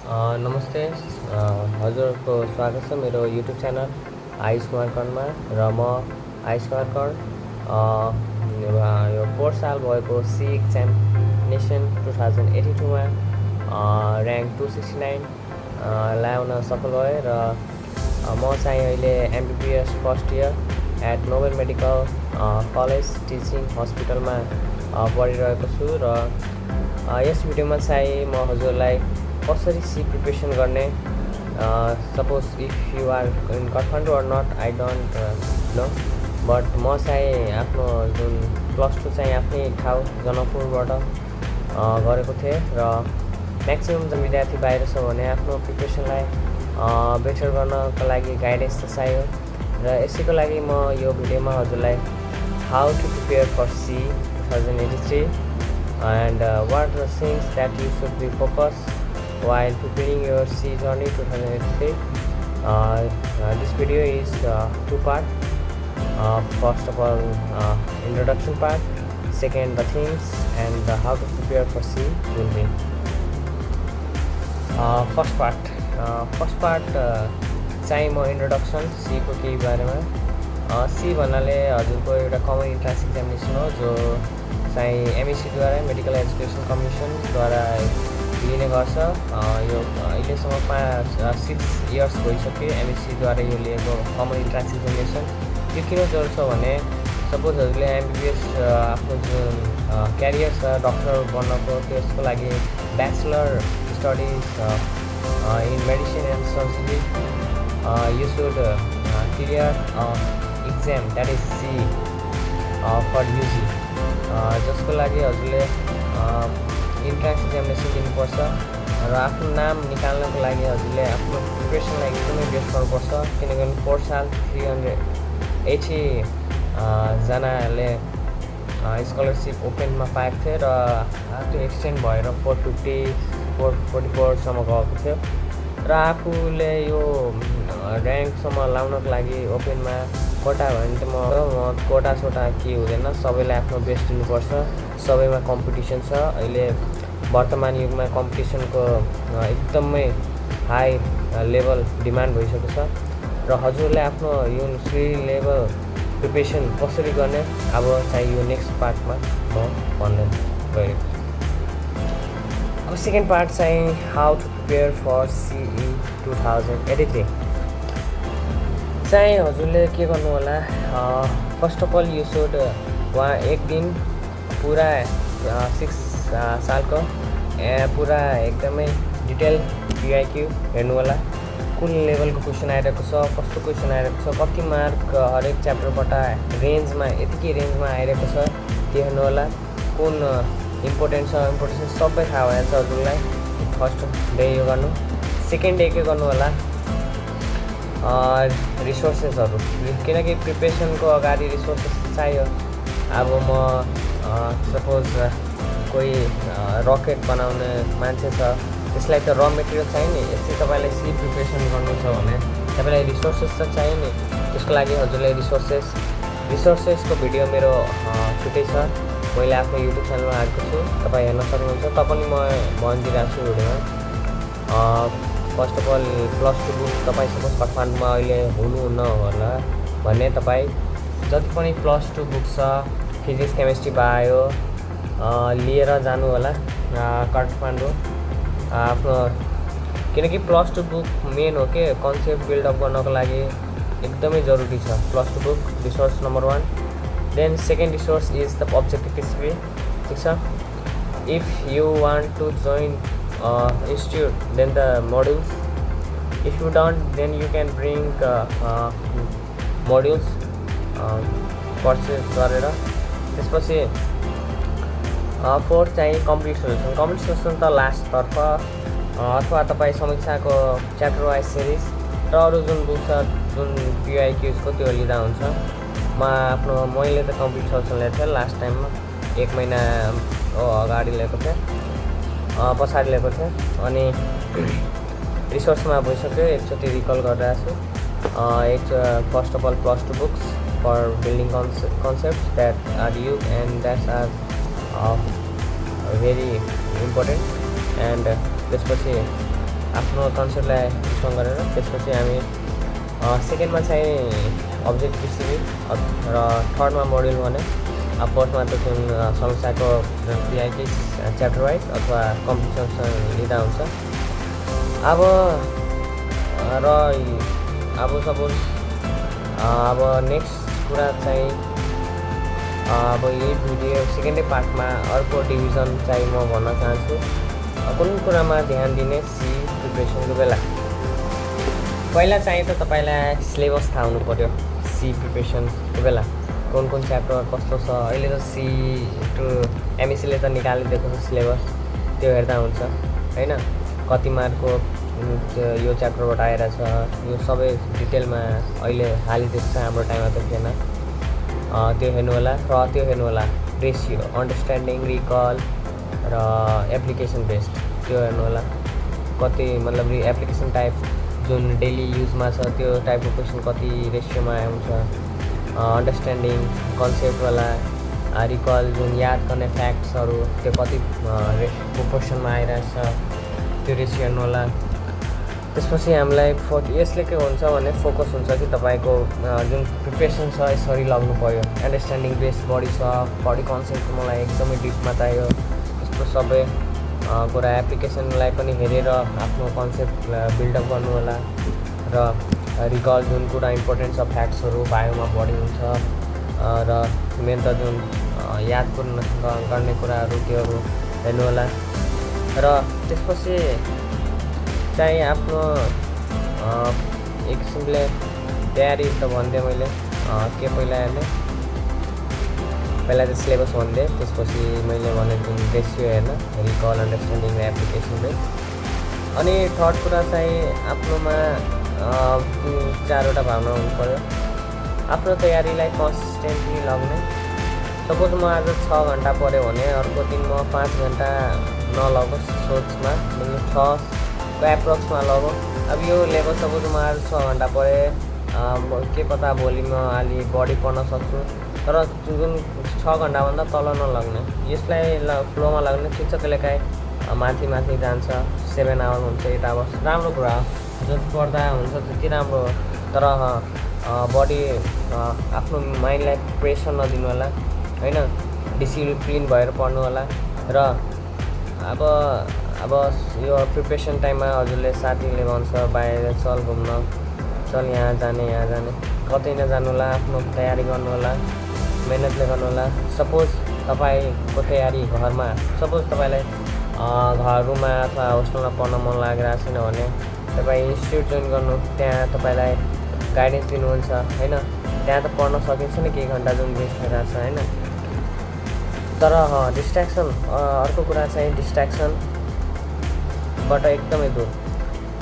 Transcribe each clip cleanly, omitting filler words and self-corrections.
नमस्ते हजुरको स्वागत छ मेरो युट्युब च्यानल आयुष कुमार कर्णमा र म आयुष कुमार कर्ण यो 4 साल भएको सी एक्जामिनेसन 2082 मा र्याङ्क 269 ल्याउन सफल भएँ र म चाहिँ अहिले MBBS first year at Nobel medical college teaching हस्पिटलमा पढिरहेको छु र यस भिडियोमा चाहिँ म हजुरलाई कसरी सी प्रिपरेसन गर्ने suppose if you are in Kathmandu or not I don't know but म चाहिँ आफ्नो जुन +2 चाहिँ आफ्नै ठाउँ जनकपुरबाट गरेको थिएँ र म्याक्सिमम् विद्यार्थी बाहिर छ भने आफ्नो प्रिपरेसनलाई बेटर गर्नको लागि गाइडेन्स त चाहियो र यसैको लागि म यो भिडियोमा हजुरलाई how to prepare for C 2083 and what are the things that you should be focused while preparing your C journey 2083. This video is two part. First of all, introduction part, second the themes and how to prepare for C will be. First part चाहिँ म introduction C को केही बारेमा C भन्नाले हजुरको एउटा common entrance examination हो जो चाहिँ एमएससीद्वारा मेडिकल एजुकेसन कमिसनद्वारा लिने गर्छ। यो अहिलेसम्म 6 इयर्स भइसक्यो एमएससीद्वारा यो लिएको कमन इन्ट्रान्स एक्जामिनेसन। यो किन जरुरी छ भने सपोज हजुरले एमबिबिएस आफ्नो जुन क्यारियर छ डक्टर बन्नको त्यसको लागि bachelor studies in medicine and surgery you should clear exam that is C for UG जसको लागि हजुरले इन्ट्रान्स एक्जामिनेसन दिनुपर्छ र आफ्नो नाम निकाल्नको लागि हजुरले आफ्नो प्रिपरेसनलाई एकदमै बेस्ट गर्नुपर्छ किनकि 4 साल 380 जनाले स्कलरसिप ओपनमा पाएको थियो र त्यो एक्सटेन्ड भएर 450 सम्म गएको थियो र आफूले यो र्याङ्कसम्म लाउनको लागि ओपनमा कोटा भयो भने त म कोटा सोटा के हुँदैन सबैलाई आफ्नो बेस्ट दिनुपर्छ। सबैमा कम्पिटिसन छ अहिले वर्तमान युगमा कम्पिटिसनको एकदमै हाई लेभल डिमान्ड भइसकेको छ र हजुरले आफ्नो यो सी लेभल प्रिपरेसन कसरी गर्ने अब चाहिँ यो नेक्स्ट पार्टमा म भन्ने गएको छु। अब सेकेन्ड पार्ट चाहिँ how to prepare for CE 2083 चाहिँ हजुरले के गर्नु होला first of all you should एक दिन पुरा 6 सालको पुरा एकदमै डिटेल पिआइक्यू हेर्नु होला कुन लेभलको क्वेसन आइरहेको छ कस्तो क्वेसन आइरहेको छ कति मार्क हरेक च्याप्टरबाट रेन्जमा यतिकै रेन्जमा आइरहेको छ त्यो हेर्नु होला कुन इम्पोर्टेन्ट छ इम्पोर्टेन्ट सबै थाहा भइहाल्छ हजुरलाई फर्स्ट डे यो गर्नु। सेकेन्ड डे के गर्नु होला रिसोर्सेसहरू किनकि प्रिपरेसनको अगाडि रिसोर्सेस चाहियो। अब म सपोज कोही रकेट बनाउने मान्छे छ त्यसलाई त र मेटेरियल चाहियो नि यस्तै तपाईँलाई सी प्रिपरेसन गर्नु छ भने तपाईँलाई रिसोर्सेस त चाहियो नि त्यसको लागि हजुरलाई रिसोर्सेसको भिडियो मेरो छुट्टै छ मैले आफ्नो युट्युब च्यानलमा हालेको छु तपाईँ हेर्न सक्नुहुन्छ तपाईँ म भनिदिइरहेको छु भिडियोमा। फर्स्ट अफ अल +2 बुक तपाईँ सपोज काठमाडौँमा अहिले हुनुहुन्न होला भने तपाईँ जति पनि +2 बुक छ फिजिक्स केमिस्ट्री बायो लिएर जानु होला काठमाडौँ आफ्नो किनकि +2 बुक मेन हो के कन्सेप्ट बिल्डअप गर्नको लागि एकदमै जरुरी छ +2 book resource number 1। Then second resource is the objective history ठिक छ। If you want to join institute then the modules if you don't then you can bring modules purchase गरेर त्यसपछि फोर्थ चाहिँ कम्प्लिट सोल्युसन त लास्टतर्फ अथवा तपाईँ समीक्षाको chapter wise series र अरू जुन बुक छ जुन पिआइक्युजको त्यो लिँदा हुन्छ। मैले त कम्प्लिट सोल्युसन लिएको थिएँ लास्ट टाइममा 1 महिना अगाडि लिएको थिएँ पछाडि लिएको थिएँ अनि रिसोर्समा भइसक्यो एकचोटि रिकल गरिरहेको छु। First of all +2 books for building concepts that are you and that's are very important and त्यसपछि आफ्नो कन्सेप्टलाई स्ट्रङ गरेर त्यसपछि हामी सेकेन्डमा चाहिँ अब्जेक्टिभ स्टडी र थर्डमा मोड्युल भने फोर्थमा त जुन समस्याको पिआइकी च्याप्टर वाइज अथवा कम्पिटिसन लिँदा हुन्छ। अब र अब सपोज अब नेक्स्ट कुरा चाहिँ अब यही भिडियो सेकेन्डै पार्टमा अर्को डिभिजन चाहिँ म भन्न चाहन्छु कुन कुरामा ध्यान दिने सी प्रिपरेसनको बेला। पहिला चाहिँ त तपाईँलाई सिलेबस थाहा हुनु पऱ्यो। सी प्रिपरेसनको बेला कुन कुन च्याप्टर कस्तो छ। अहिले त सी टु एमएससीले त निकालिदिएको छ सिलेबस, त्यो हेर्दा हुन्छ होइन। कति मार्कको यो च्याप्टरबाट आइरहेछ यो सबै डिटेलमा अहिले हालिदिएको छ, हाम्रो टाइममा त थिएन। त्यो हेर्नु होला र त्यो हेर्नु होला रेसियो, अन्डरस्ट्यान्डिङ, रिकल र एप्लिकेसन बेस्ड, त्यो हेर्नु होला। कति मतलब एप्लिकेसन टाइप जुन डेली युजमा छ त्यो टाइपको क्वेसन कति रेसियोमा आउँछ, अन्डरस्ट्यान्डिङ कन्सेप्टवाला, रिकल जुन याद गर्ने फ्याक्ट्सहरू त्यो कति प्रोपोर्सनमा आइरहेछ त्यो रेसियो हेर्नु होला। त्यसपछि हामीलाई यसले के हुन्छ भने फोकस हुन्छ कि तपाईँको जुन प्रिपरेसन छ यसरी लाग्नु पऱ्यो। अन्डरस्ट्यान्डिङ बेस बढी छ, बढी कन्सेप्ट मलाई एकदमै डिपमा चाहियो, यस्तो सबै कुरा एप्लिकेसनलाई पनि हेरेर आफ्नो कन्सेप्ट बिल्डअप गर्नु होला। र रिकल जुन कुरा इम्पोर्टेन्ट छ फ्याक्ट्सहरू बायोमा बढी हुन्छ र मेन त जुन याद गर्ने कुराहरू त्योहरू हेर्नु होला। र त्यसपछि चाहिँ आफ्नो एक किसिमले तयारी त भनिदिएँ मैले के पहिला हेर्ने, पहिला त सिलेबस भनिदिएँ, त्यसपछि मैले भने जुन रेसियो हेर्न, रिकल, अन्डरस्ट्यान्डिङ र एप्लिकेसन बेस। अनि थर्ड कुरा चाहिँ आफ्नोमा 4वटा भावना हुनु पऱ्यो। आफ्नो तयारीलाई कन्सिस्टेन्टली लाग्ने। सपोज म आज 6 घन्टा पढ्यो भने अर्को दिन म 5 घन्टा नलगोस् सोचमा, मतलब 6 एप्रोक्समा लगो। अब यो लेभल सपोज म आज 6 घन्टा पढेँ, के पता भोलि म अलि बढी पढ्न सक्छु, तर जुन 6 घन्टाभन्दा तल नलग्ने, यसलाई फ्लोमा लाग्ने। ठिक छ कहिलेकाहीँ माथि जान्छ, 7 आवर हुन्छ, 8 आवर्स, राम्रो कुरा हो, जति पढ्दा हुन्छ त्यति राम्रो हो। तर बडी आफ्नो माइन्डलाई प्रेसर नदिनु होला होइन, डिसिप्लिन भएर पढ्नु होला। र अब यो प्रिपरेसन टाइममा हजुरले साथीले भन्छ बाहिर चल घुम्न, चल यहाँ जाने कतै नजानु होला, आफ्नो तयारी गर्नु होला, मेहनतले गर्नु होला। सपोज तपाईँको तयारी घरमा, सपोज तपाईँलाई घरमा अथवा होस्टेलमा पढ्न मन लागिरहेको छैन भने तपाईँ इन्स्टिट्युट जोइन गर्नु, त्यहाँ तपाईँलाई गाइडेन्स दिनुहुन्छ होइन। त्यहाँ त पढ्न सकिन्छ नि केही घन्टा जुन वेस्ट भइरहेको छ होइन। तर डिस्ट्र्याक्सन, अर्को कुरा चाहिँ डिस्ट्र्याक्सनबाट एकदमै दूर।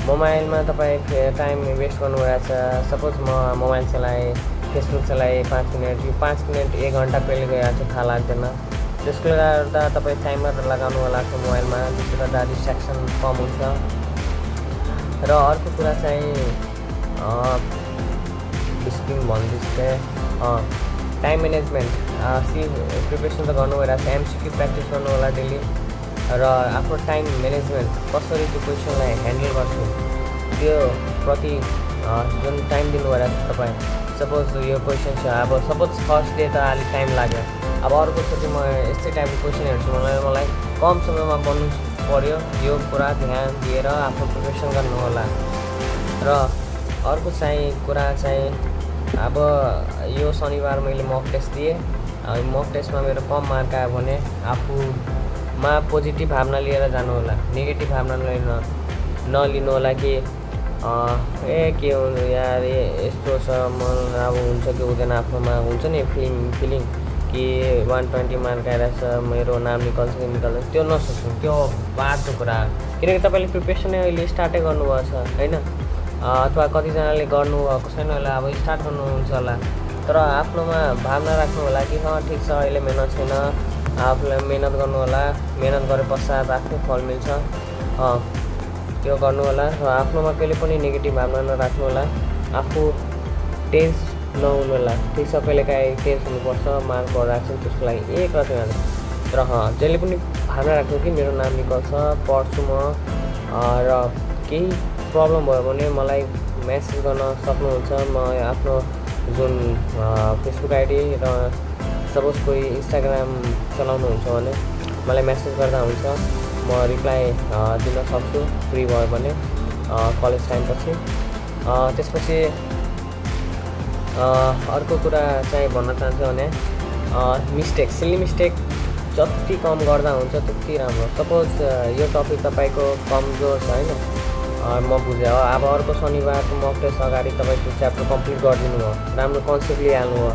मोबाइलमा तपाईँ टाइम वेस्ट गर्नु भइरहेछ। सपोज म मोबाइल चलाएँ, फेसबुक चलाएँ 5 मिनट, यो 5 मिनट 1 घन्टा कहिले गइहाल्छ थाहा लाग्दैन। त्यसले गर्दा तपाईँ टाइमर लगाउनु होला आफ्नो मोबाइलमा, त्यसले गर्दा डिस्ट्र्याक्सन कम हुन्छ। र अर्को कुरा चाहिँ डिसिप्लिन भन्दैछु, टाइम म्यानेजमेन्ट। प्रिपरेसन त गर्नु भइरहेको छ, एमसिक्यू प्र्याक्टिस गर्नु होला डेली। र आफ्नो टाइम म्यानेजमेन्ट कसरी त्यो क्वेसनलाई ह्यान्डल गर्छु त्यो प्रति जुन टाइम दिनु भइरहेको छ तपाईँ। सपोज यो क्वेसन छ, अब सपोज फर्स्ट डे त अलिक टाइम लाग्यो, अब अर्कोचोटि म यस्तै टाइपको क्वेसन हेर्छु, मलाई कम समयमा बन्नु पऱ्यो, यो कुरा ध्यान दिएर आफ्नो प्रिपरेसन गर्नु होला। र अर्को चाहिँ कुरा चाहिँ अब यो शनिबार मैले मक टेस्ट दिएँ, मक टेस्टमा मेरो कम मार्क आयो भने आफूमा पोजिटिभ भावना लिएर जानु होला, नेगेटिभ भावना नलिनु होला कि के हो यार यस्तो छ, म अब हुन्छ कि हुँदैन। आफ्नोमा हुन्छ नि फिलिङ कि 120 मार्क आइरहेछ, मेरो नाम निकाल्छ कि निकाल्दैन, त्यो नसोच्नु, त्यो बादको कुरा हो। किनकि तपाईँले प्रिपरेसनै अहिले स्टार्टै गर्नुभएको छ होइन, अथवा कतिजनाले गर्नुभएको छैन होला, अब स्टार्ट गर्नुहुन्छ होला। तर आफ्नोमा भावना राख्नु होला कि ठिक छ अहिले मेहनत छैन, आफूलाई मेहनत गर्नु होला, मेहनत गरे पश्चात आफ्नै फल मिल्छ, त्यो गर्नु होला। र आफ्नोमा कहिले पनि नेगेटिभ भावना नराख्नु होला, आफू टेन्स नहुनु होला। ठिक छ कहिलेकाहीँ टेन्स हुनुपर्छ, मार्क भइरहेको छ त्यसको लागि एक रात जान्छ, तर जहिले पनि भावना राख्नु कि मेरो नाम निकाल्छ, पढ्छु म, र केही प्रब्लम भयो भने मलाई मेसेज गर्न सक्नुहुन्छ। म आफ्नो जुन फेसबुक आइडी र सपोज कोही इन्स्टाग्राम चलाउनुहुन्छ भने मलाई मेसेज गर्दा हुन्छ, म रिप्लाई दिन सक्छु फ्री भयो भने कलेज टाइमपछि। त्यसपछि अर्को कुरा चाहिँ भन्न चाहन्छु भने मिस्टेक, सिली मिस्टेक जति कम गर्दा हुन्छ त्यति राम्रो। सपोज यो टपिक तपाईँको कमजोर छ होइन, म बुझेँ। अब अर्को शनिबारको मक टेस्ट अगाडि तपाईँ त्यो च्याप्टर कम्प्लिट गरिदिनु भयो, राम्रो कन्सेप्ट लिइहाल्नु भयो,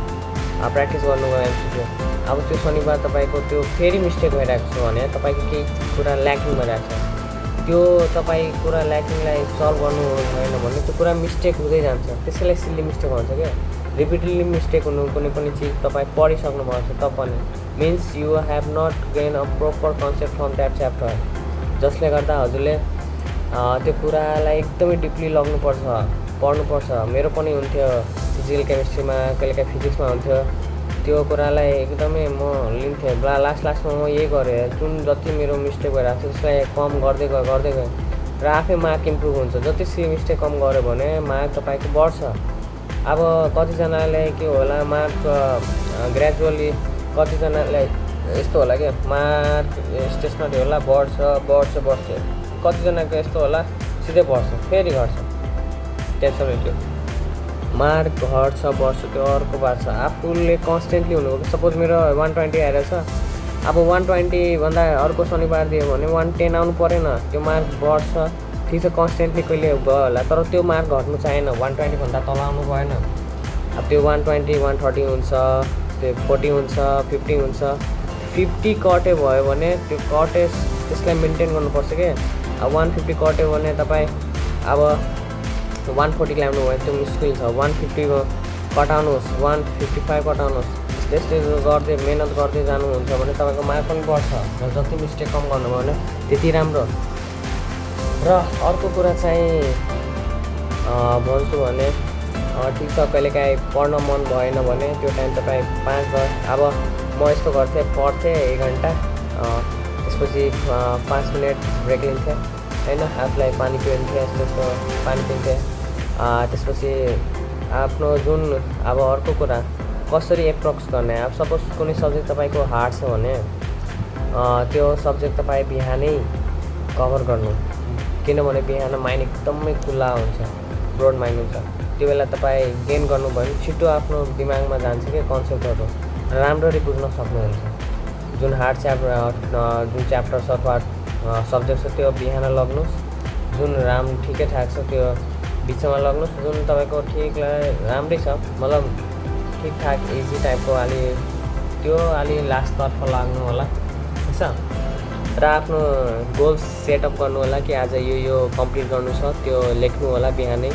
प्र्याक्टिस गर्नुभयो एमसिक्यू। अब त्यो शनिबार तपाईँको त्यो फेरि मिस्टेक भइरहेको छ भने तपाईँको केही कुरा ल्याकिङ भइरहेको छ, त्यो तपाईँ कुरा ल्याकिङलाई सल्भ गर्नु भएन भने त्यो कुरा मिस्टेक हुँदै जान्छ। त्यसैलाई सिली मिस्टेक भन्छ क्या। रिपिटेडली मिस्टेक हुनु कुनै पनि चिज तपाईँ पढिसक्नु भएको छ तपाईँ means you have not gain a proper concept from that chapter, जसले गर्दा हजुरले त्यो कुरालाई एकदमै डिपली लग्नुपर्छ, पढ्नुपर्छ। मेरो पनि हुन्थ्यो फिजिकल केमिस्ट्रीमा, कहिलेकाहीँ फिजिक्समा हुन्थ्यो, त्यो कुरालाई एकदमै म लिन्थेँ। लास्टमा म यही गरेँ, जुन जति मेरो मिस्टेक भइरहेको छ त्यसलाई कम गर्दै गएँ र आफै मार्क इम्प्रुभ हुन्छ। जति मिस्टेक कम गऱ्यो भने मार्क तपाईँको बढ्छ। अब कतिजनालाई के होला, मार्क ग्रेजुअली कतिजनालाई यस्तो होला क्या, मार्क स्टेसनरी होला बढ्छ, कतिजनाको यस्तो होला सिधै बढ्छ फेरि घट्छ। टेन्सन त्यो मार्क घट्छ बढ्छ त्यो अर्को बात छ। आफूले कन्सटेन्टली हुनु। सपोज मेरो 120 आइरहेछ, अब 120 भन्दा अर्को शनिबार दियो भने 110 आउनु परेन, त्यो मार्क बढ्छ। ठिक छ, कन्सटेन्टली कहिले भयो होला, तर त्यो मार्क घट्नु चाहिएन, 120 भन्दा तल आउनु भएन। अब त्यो 120 130 हुन्छ, त्यो 40 हुन्छ, 50 हुन्छ। 50 कटे भयो भने त्यो कटेज त्यसलाई मेन्टेन गर्नुपर्छ क्या। अब 150 कट्यो भने तपाईँ अब 140 ल्याउनु भयो त्यो मुस्किल छ। 150 कटाउनुहोस्, 155 कटाउनुहोस्, त्यस्तै गर्दै मेहनत गर्दै जानुहुन्छ भने तपाईँको मार्क पनि बढ्छ र जति मिस्टेक कम गर्नुभयो भने त्यति राम्रो। र अर्को कुरा चाहिँ भन्छु भने ठिक छ, कहिलेकाहीँ पढ्न मन भएन भने त्यो टाइम तपाईँ 5 भयो। अब म यस्तो गर्थेँ, पढ्थेँ 1 घन्टा, त्यसपछि 5 मिनट ब्रेक लिन्थेँ होइन, आफूलाई पानी पिउँथेँ, यस्तो पानी पिन्थेँ। त्यसपछि आफ्नो जुन अब अर्को कुरा कसरी एप्रोक्स गर्ने। अब सपोज कुनै सब्जेक्ट तपाईँको हार्ड छ भने त्यो सब्जेक्ट तपाईँ बिहानै कभर गर्नु, किनभने बिहान माइन्ड एकदमै खुल्ला हुन्छ, ब्रोड माइन्ड हुन्छ। त्यो बेला तपाईँ गेन गर्नुभयो भने छिटो आफ्नो दिमागमा जान्छ कि कन्सेप्टहरू, राम्ररी बुझ्न सक्नुहुन्छ। जुन हार्ड जुन च्याप्टर छ अथवा सब्जेक्ट छ त्यो बिहान लग्नुहोस्, जुन ठिकै ठाक छ त्यो बिचमा लग्नुहोस्, जुन तपाईँको ठिक राम्रै छ मतलब ठिकठाक इजी टाइपको अलि लास्टतर्फ लाग्नु होला, ठिक छ। र आफ्नो गोल्स सेटअप गर्नु होला कि आज यो कम्प्लिट गर्नु छ, त्यो लेख्नु होला बिहानै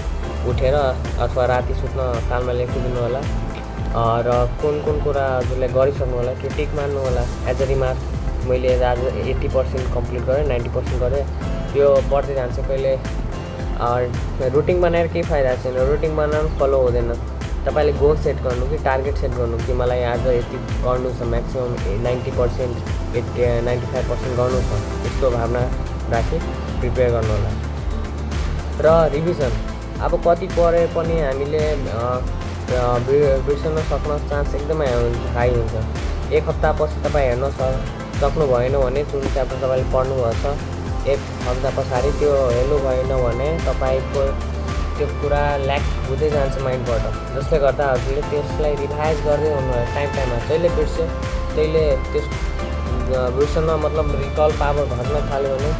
उठेर अथवा राति सुत्न कालमा लेखिदिनु होला। र कुन कुरा हजुरले गरिसक्नु होला त्यो टिक मान्नु होला एज अ रिमार्क। मैले आज 80% कम्प्लिट गरेँ, 90% गरेँ, त्यो बढ्दै जान्छ। कहिले रुटिन बनाएर केही फाइदा छैन, रुटिन बनाउनु फलो हुँदैन। तपाईँले गोल सेट गर्नु कि टार्गेट सेट गर्नु कि मलाई आज यति गर्नु छ, म्याक्सिमम् 90% 95% गर्नु छ, यस्तो भावना राखी प्रिपेयर गर्नु होला। र रिभिजन, अब कति पढे पनि हामीले बिर्सन सक्न चान्स एकदमै हाई हुन्छ। 1 हप्तापछि तपाईँ हेर्न सक्नु भएन भने जुन च्याप्टर तपाईँले पढ्नुभएको छ 1 हप्ता पछाडि त्यो हेर्नु भएन भने तपाईँको त्यो कुरा ल्याक हुँदै जान्छ माइन्डबाट, जसले गर्दा हजुरले त्यसलाई रिभाइज गर्दै हुनु टाइममा। जहिले बिर्स्यो त्यहिले त्यस बिर्सन मतलब रिकल पावर घट्न थाल्यो भने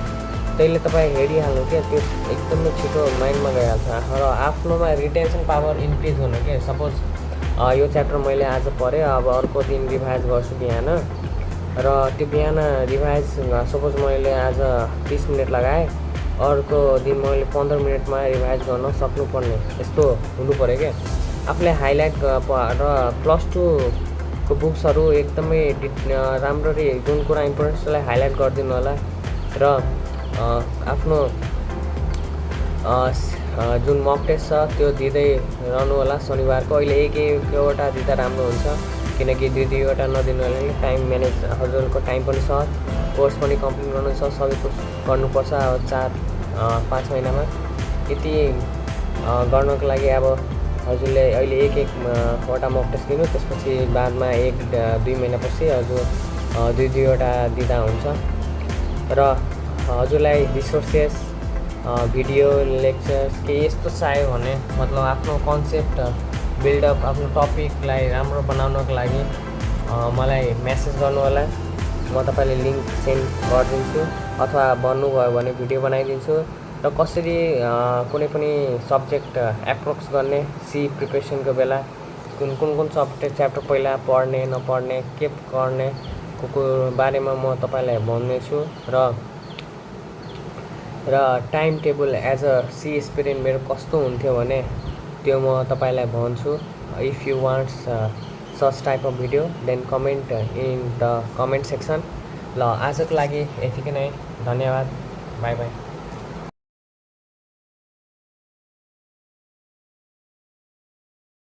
त्यहिले तपाईँ हेरिहाल्नु क्या, त्यो एकदमै छिटो माइन्डमा गइहाल्छ र आफ्नोमा रिटेन्सन पावर इन्क्रिज हुनु क्या। सपोज यो च्याप्टर मैले आज पढेँ, अब अर्को दिन रिभाइज गर्छु बिहान, र त्यो बिहान रिभाइज सपोज मैले आज 30 मिनट लगाएँ, अर्को दिन मैले 15 मिनटमा रिभाइज गर्न सक्नुपर्ने, यस्तो हुनु पऱ्यो क्या। आफूले हाइलाइट र +2 को बुक्सहरू एकदमै राम्ररी जुन कुरा इम्पोर्टेन्ट त्यसलाई हाइलाइट गरिदिनु होला। र आफ्नो जुन मक टेस्ट छ त्यो दिँदै रहनु होला शनिबारको। अहिले एकवटा दिँदा राम्रो हुन्छ, किनकि दुईवटा नदिनु होला नि टाइम म्यानेज, हजुरको टाइम पनि छ, कोर्स पनि कम्प्लिट गर्नु छ, सबै कुछ गर्नुपर्छ। अब 5 महिनामा। यति गर्नको लागि अब हजुरले अहिले वटा मक टेस्ट दिनु, त्यसपछि बादमा 1-2 महिनापछि हजुर 2-2वटा दिँदा हुन्छ। र हजुरलाई रिसोर्सेस, भिडियो लेक्चर्स केही यस्तो चाहियो भने मतलब आफ्नो कन्सेप्ट बिल्डअप, आफ्नो टपिकलाई राम्रो बनाउनको लागि मलाई मेसेज गर्नु होला। म तपाईँले लिङ्क सेन्ड गरिदिन्छु अथवा भन्नुभयो भने भिडियो बनाइदिन्छु। र कसरी कुनै पनि सब्जेक्ट एप्रोच गर्ने सी प्रिपरेसनको बेला कुन सब्जेक्ट च्याप्टर पहिला पढ्ने नपढ्ने के गर्ने को बारेमा म तपाईँलाई भन्नेछु। र time table as a C aspirant मेरो कस्तो हुन्थ्यो भने त्यो म तपाईँलाई भन्छु। If you wants such type of video then comment in the comment section. ल आजको लागि यतिकै नै, धन्यवाद, बाई बाई।